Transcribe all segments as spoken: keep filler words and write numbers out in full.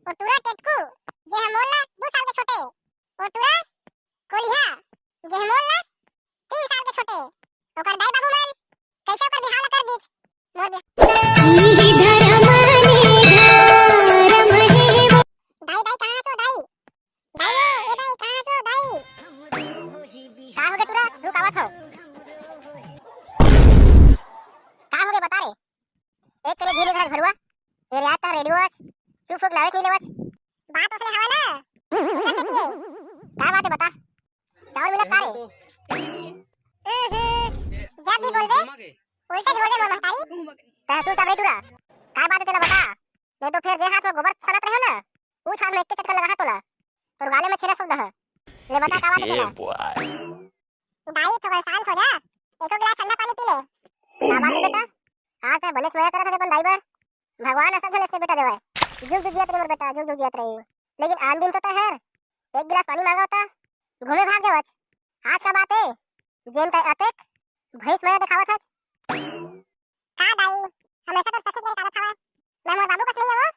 ओ टुरा टेटकू, जे ह मोर ले दू साल के छोटे। ओ टुरा कोलिहा, जे ह मोर ले तीन साल के छोटे। ओकर दाई बाबू मन कइसे ओकर बिहाव ल कर दीस। मोर बिहाव। दाई, दाई, कहाँ हस ओ दाई? दाई ओ, ए दाई, कहाँ हस ओ दाई? का होगे टुरा? रुक, आवत हँव। का होगे, बता रे। एक करे धीरे धर घरुआ, ये यार, तैं रेडियो अस, चुप होके लावे के नइ लेवस। बात असने हवय ना, का बात हे, बता। चाउर मिलत का रे? हम्म, जब भी बोलबे, उल्टे बोलबे मोर महतारी। तैं चुपचाप रह टुरा, का बात हे तेला बता, नहीं तो फेर जे हाथ में गोबर सनत रहे ना, उस हाथ में एक के चटकन लगा हाथ तोला, तोर गाले में छेना सब दह। ले बता का बात हे तेला। दाई, थोकन शांत हो जा, एको गिलास ठंडा पानी पी ले। का बात हे बेटा? आज तैं बनेच मया करत हस अपन दाई बर। भगवान असन झन अइसने बेटा देवय। जुग जुग जियत रही मोर बेटा, जुग जुग जियत रही। लेकिन आन दिन तो तैं हर एक गिलास पानी मांगव त घूमे भाग जावस। आज का बात हे, जेन तैं अतेक भैंस मया देखावत हस। का दाई, हमेशा तोर सखी के निकालत हवय। मैं मोर बाबू कस नइ हवं।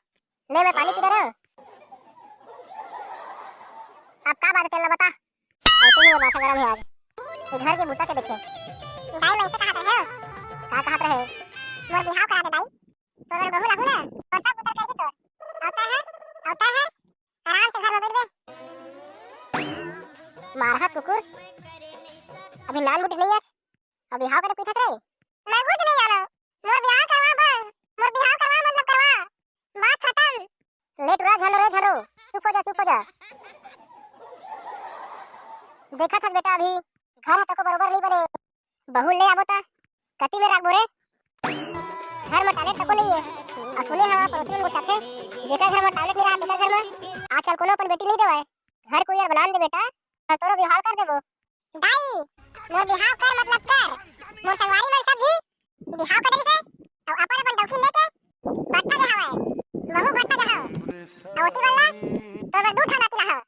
ले, मैं पानी पी ले रहे हँव। अब का बात हे तेला बता। अइसे ही माथा गरम हे आज। ये घर के बूता के देखे। दाई, मैं अइसे कहत रहेंव। का कहत रहे? मोर बिहाव करा दे दाई। तोर बहू लागहूँ ना, तोर सब बुता करही तोर। अवता हे, अवता हे, आराम से घर में बइठबे। मारहा कुकुर, अभी नानमुटिक नइ अस, अभी बिहाव करे पूछत रहे। मैं कुछ नहीं जानव। मोर बिहाव करवा बस। मोर बिहाव करवा मतलब करवा। बात खतम। ले टुरा, झन रो रे, झन रो। चुप हो जा, चुप हो जा। देखत हस बेटा, अभी घर ह तको बरोबर नइ बने। बहू ले आबो त कति में राखबो रे? घर में टॉयलेट तको नइ हे। अउ सुने हवं पड़ोसी मन गोठियाथे, जेकर घर में टॉयलेट नइ रहय, तेकर घर में आजकल कोनो अपन बेटी नइ देवय। घर कोई अउ बना दे बेटा, अउ तोरो बिहाव कर देबो। दाई, मोर बिहाव कर मतलब कर। मोर संगवारी मन सब भी बिहाव कर डरिस हे, अउ अपन अपन डौकी लेके भट्ठा गे हवय। महूँ भट्ठा जाहूँ। अउ ओती बल्ला तोर बर दू ठन नाती लाहूँ।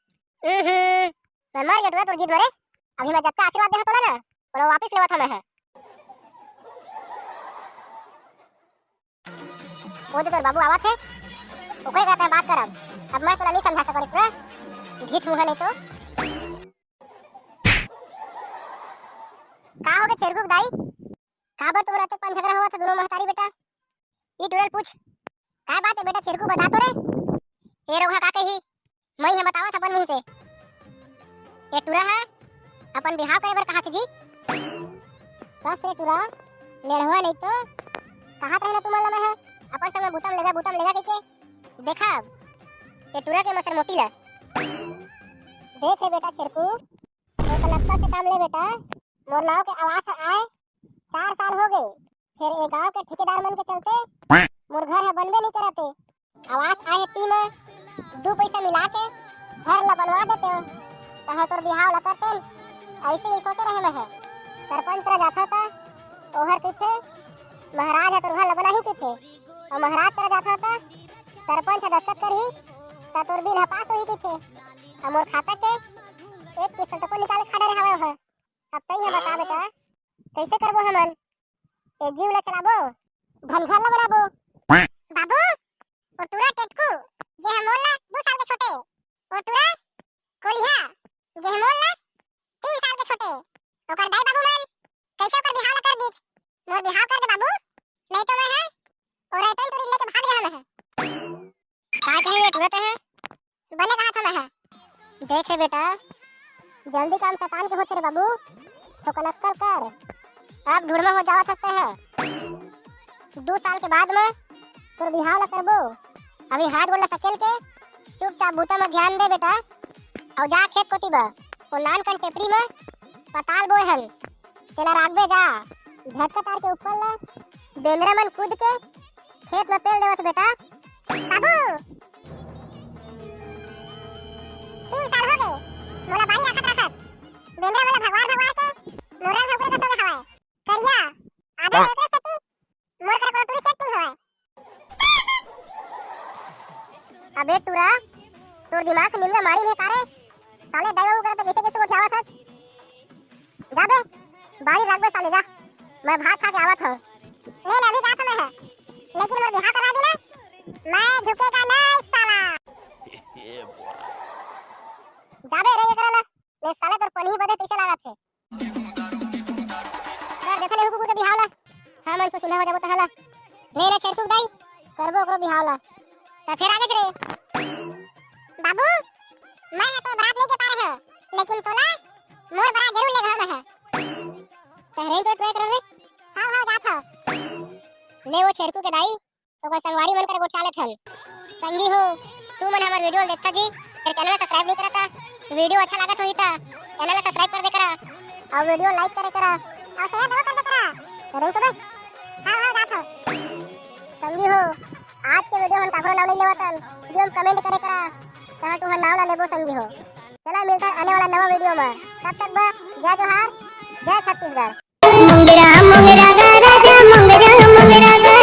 हम्म, मैं मर गेंव टुरा तोर जिद म रे। अभी मैं जतका आशीर्वाद दे हँव तोला ना, ओला वापिस लेवत हँव मैं ह। ओ दे तोर बाबू आवत हे, ओकरे करा तैं बात करब। अब मैं तोला नइ समझा सकँव रे टुरा, ढीठ मुँह नहीं तो। का होगे छेरगू के दाई? काबर तुमन अतेक पन झगरा होवत ह दूनों महतारी बेटा? ई टुरा ल पूछ। का बात हे बेटा छेरगू, बता तो रे। ए रोगहा का कही, मई ह बतावत अपन मुँह से। ए टुरा ह अपन बिहाव करे बर कहत हे जी। बस रे टुरा, लेड़वा नहीं तो। कहत रहे ना तुमन ला मैं ह, अपन संग में बूता म लेगा, बूता म लेगा कहिके। देखा, ए टुरा के मसर मोटी ला। देख रे बेटा छेरकू, एक लत्ता से काम ले बेटा, मोर नाव के आवास ह आय, चार साल हो गे, फेर ए गांव के ठेकेदार मन के चलते मोर घर ह बनबे नइ करत हे। आवास आय हे ती म दू पइसा मिला के घर ल बनवा देते हो, तहां तोर बिहाव ल करते। अइसे ही सोचे रहे मैं ह। सरपंच करा जाथव त ओहर कहिथे, महाराज ह तोर घर ल बनाही कहिथे, अउ महाराज करा जाथव त सरपंच ह दस्तखत करही त तोर बिल ह पास होही कहिथे। अउ मोर खाता के एक किस्त तको निकाल के खा डरे हवय ओहर। अब तई ह बता बेटा, कइसे करबो हमन? ए जीव ल चलाबो, धन घर ल बनाबो। बाबू, ओ टुरा टेटकू, जे ह मोर ले दू साल के छोटे, ओ टुरा कोलिहा, जे ह मोर ले तीन साल के छोटे, ओकर दाई बाबू मन कइसे ओकर बिहाव ल कर दीस? मोर बिहाव कर दे बाबू, नहीं तो मैं ह ओ रतन टुरी लेके भाग जाहूं मैं ह। का कहे ये टुरा तैं ह? बने कहा था मैं ह। देख रे बेटा, जल्दी काम शैतान के होथे रे बाबू, थोकन अक्कल कर। अब ढूढ़मा हो जावत हस तैं ह। दू साल के बाद म तोर बिहाव ल करबो। अभी हाथ गोड़ ल सकेल के चुपचाप बूता म ध्यान दे बेटा, अउ जा खेत कोती बर। ओ नान कन टेपरी म पताल बोए हन, तेला राखबे जा। झटका तार के ऊपर ल बेंदरा मन कूद के खेत म पेल देवत बेटा। बाबू, तीन साल हो गे, मोला बारी राखत राखत। बेंदरा मोला भगवार भगवार के मोरल ह ऊपरे कस होगे हवय। करिया, आधा ओकरे सेती मोर करा कोनो टूरी सेट नइ होवय। अबे टूरा, तोर दिमाग के निमगा मारी में का रे? साले दाई बाबू करा त कइसे कइसे गोठियावत हस। जा बे, बारी राख बे साले, जा। मैं भात खा के आवत हंव। ले, ले, अभी जात हंव मैं ह। लेकिन मोर बिहाव करवा देना, मैं झुकेगा नहीं साला। जाबे रे एकरा ला, मैं साले तोर पनही बदे तइसे लागत हे। कर देखे ले हुकू के बिहाव ला। हाँ, मन से सुना हो जाबो तहाँ ला। ले रे छेरकू दाई, करबो ओकरो बिहाव ला। त फेर आगे रे। बाबू, मैं ह तो बरात नहीं के पा रहे हो, लेकिन तोला मोर बरात जरूर ले घाम है। तहरे तो ट्रैक रहे। हाँ, हाँ, जात हो। ले वो छेरकू के दाई, तो कोई संगवारी मन कर गोठा लेथन। संगी हो, तू मन हमर वीडियो ल देखता जी, फिर चैनल ला सब्सक्राइब नहीं करता। वीडियो अच्छा लागत होही त चैनल ला सब्सक्राइब कर दे करा, और वीडियो लाइक करे करा, और शेयर जरूर कर दे करा। तो देख तो बे। हाँ, हाँ, जात हो। संगी हो, आज के वीडियो हम काकरो नाम नहीं लेवतन, वीडियो हम कमेंट करे करा, तहाँ तुम्हार नाम ला लेबो संगी हो। चला मिलता है आने वाला नवा वीडियो में, तब तक बा, जय जोहार, जय छत्तीसगढ़। मुंगरा मुंगरा गा राजा मुंगरा मुंगरा गा